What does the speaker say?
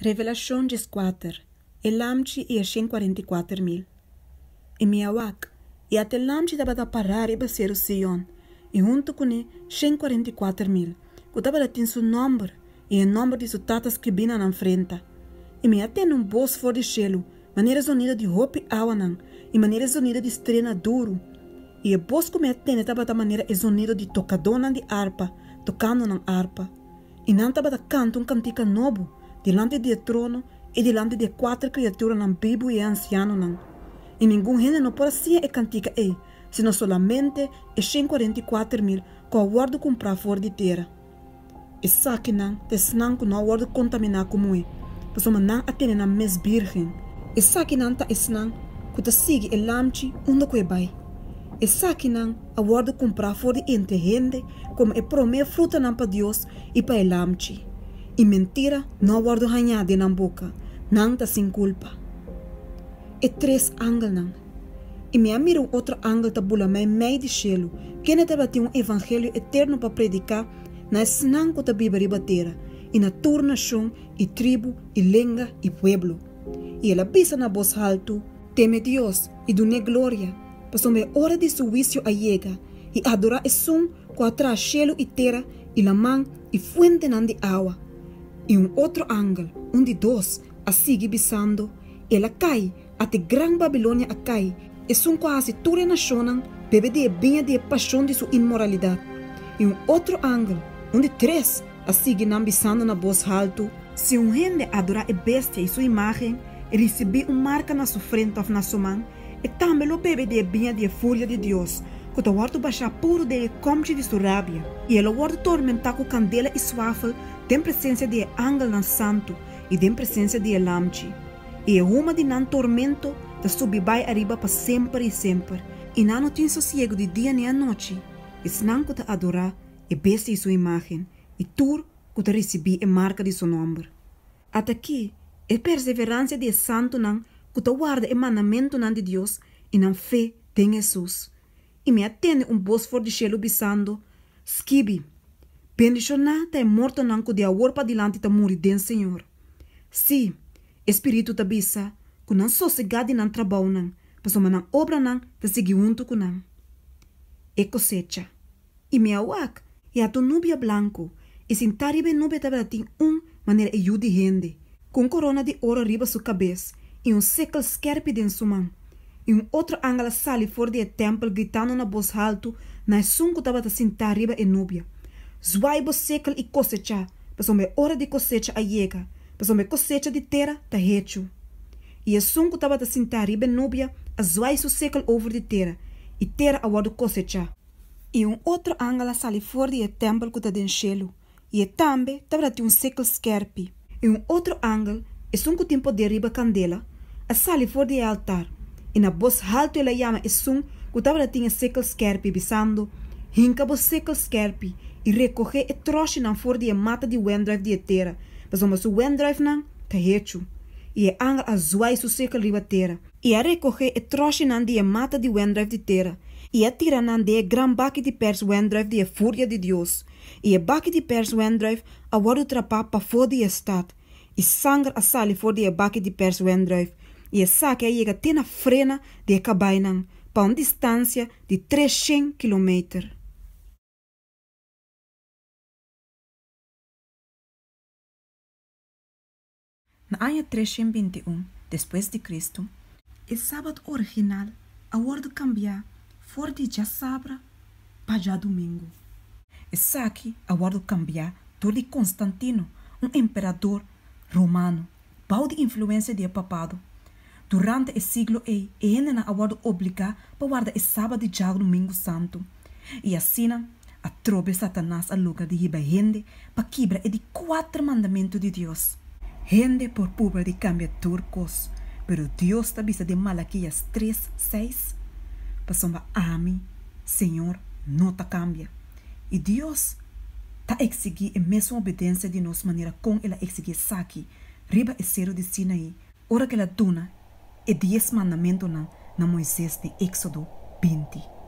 Revelashon 14, E Lamchi i e 144.000. I mi a wak, i ata e Lamchi tabata pará riba Seru Sion, i huntu kuné 144.000, ku tabata tin su nòmber i e nòmber di su Tata skribí na nan frenta. I mi a tende un bos for di shelu, manera e zonido di hopi awanan i manera e zonido di strena duru. I e bos ku mi a tende tabata manera e zonido di tokadónan di arpa tokando nan arpa. I nan tabata kanta un kantika nobo dilanti di e trono i dilanti di e kuater kriaturanan bibu i e ansianonan. I ningun hende no por a siña e kantika ei, sino solamente e 144.000 ku a wòrdu kumprá for di tera. Esakinan ta esnan ku no a wòrdu kontaminá ku muhé, pasobra nan a tene nan mes bírgen. Esakinan ta esnan ku ta sigui e Lamchi unda ku e bai. Esakinan a wòrdu kumprá for di entre hende komo e promé frutanan pa Dios i pa e Lamchi. I mentira no a wòrdu hañá den nan boka, nan ta sin kulpa. E tres angelnan. I mi a mira un otro angel ta bula meimei di shelu, kende tabatin un evangelio eterno pa prediká na esnan ku ta biba riba tera, i na tur nashon i tribu i lenga i pueblo. I el a bisa na bos haltu, Teme Dios i dun'é gloria, pasobra e ora di su huisio a yega, i adorá esun ku a traha shelu i tera i laman i fuentenan di awa. I un otro angel, un di dos, a sigui bisando, El a kai, ata e gran Babilonia a kai, esun ku a hasi tur e nashonnan bebe di e biña di e pashon di su inmoralidat. I un otro angel, un di tres, a sigui nan bisando na bos haltu, Si un hende adorá e bestia i su imágen i risibí un marka na su frente òf na su man, e tambe lo bebe di e biña di e furia di Dios, ku ta wòrdu bashá puru den e kòmchi di su rabia, i e lo wòrdu tormentá ku kandela i swafel den presensia di e angelnan santu i den presensia di e Lamchi. I e huma di nan tormento ta subi bai ariba pa semper i semper, i nan no tin sosiegu di dia ni anochi, esnan ku ta adorá e bestia i su imágen, i tur ku ta risibí e marka di su nòmber. At'akí e perseveransia di e santunan ku ta warda e mandamentunan di Dios i nan fe den Hesus. I mi a tende un bos for di shelu bisando, Skibi, Bendishoná ta e mortonan ku di awor padilanti ta muri den Señor. Sí, e Spiritu ta bisa ku nan sosegá di nan trabounan, pasobra nan obranan ta sigui huntu ku nan. E kosecha. I mi a wak, i ata un nubia blanku, i sintá riba e nubia tabatin un manera e Yu di hende, ku un korona di oro riba su kabes i un sekel skèrpi den su man. I un otro angel a sali for di e tèmpel gritando na bos haltu na esun ku tabata sintá riba e nubia, Zwai bo sekel i kosechá, pasobra e ora di kosecha a yega, pasobra e kosecha di tera ta hechu. I esun ku tabata sintá riba e nubia a zwai su sekel over di tera, i tera a wòrdu kosechá. I un otro angel a sali for di e tèmpel ku ta den shelu, i e tambe tabata tin un sekel skèrpi. I un otro angel, esun ku tin poder riba kandela, a sali for di e altar, i na bos haltu el a yama esun ku tabata tin e sekel skèrpi, bisando, Hinka bo sekel skèrpi i rekohé e tròshinan for di e mata di wendrùif di e tera, pasobra su wendrùifnan ta hechu. I e angel a zwai su sekel riba tera. I a rekohé e tròshinan di e mata di wendrùif di tera, i a tira nan den e gran baki di pèrs wendrùif di e furia di Dios. I e baki di pèrs wendrùif a wòrdu trapá pafó di e stat, i sanger a sali for di e baki di pèrs wendrùif, i esaki a yega te na frena di e kabainan, pa un distansia di 300 kilometer. Na aña 321 despues di Kristu, e sabat original a wòrdu kambiá for di djasabra pa djadumingu. Esaki a wòrdu kambiá dor di Konstantino, un emperador romano, bou di influensia di e papado. Durante e siglo ei e hendenan a wòrdu obligá pa warda e sabat di djadumingu santu, i asina atrobe Satanas a logra di hiba hende pa kibra e di kuater mandamentu di Dios. Hende por purba di kambia tur kos, pero Dios ta bisa den Malakias tres, seis, Pasobra ami, Señor, no ta kambia. I Dios ta eksigí e mesun obedensia di nos manera kon el a eksigí esaki riba e seru di Sinaí ora ku el a duna e Dies Mandamentunan na Moises den Éksodo 20.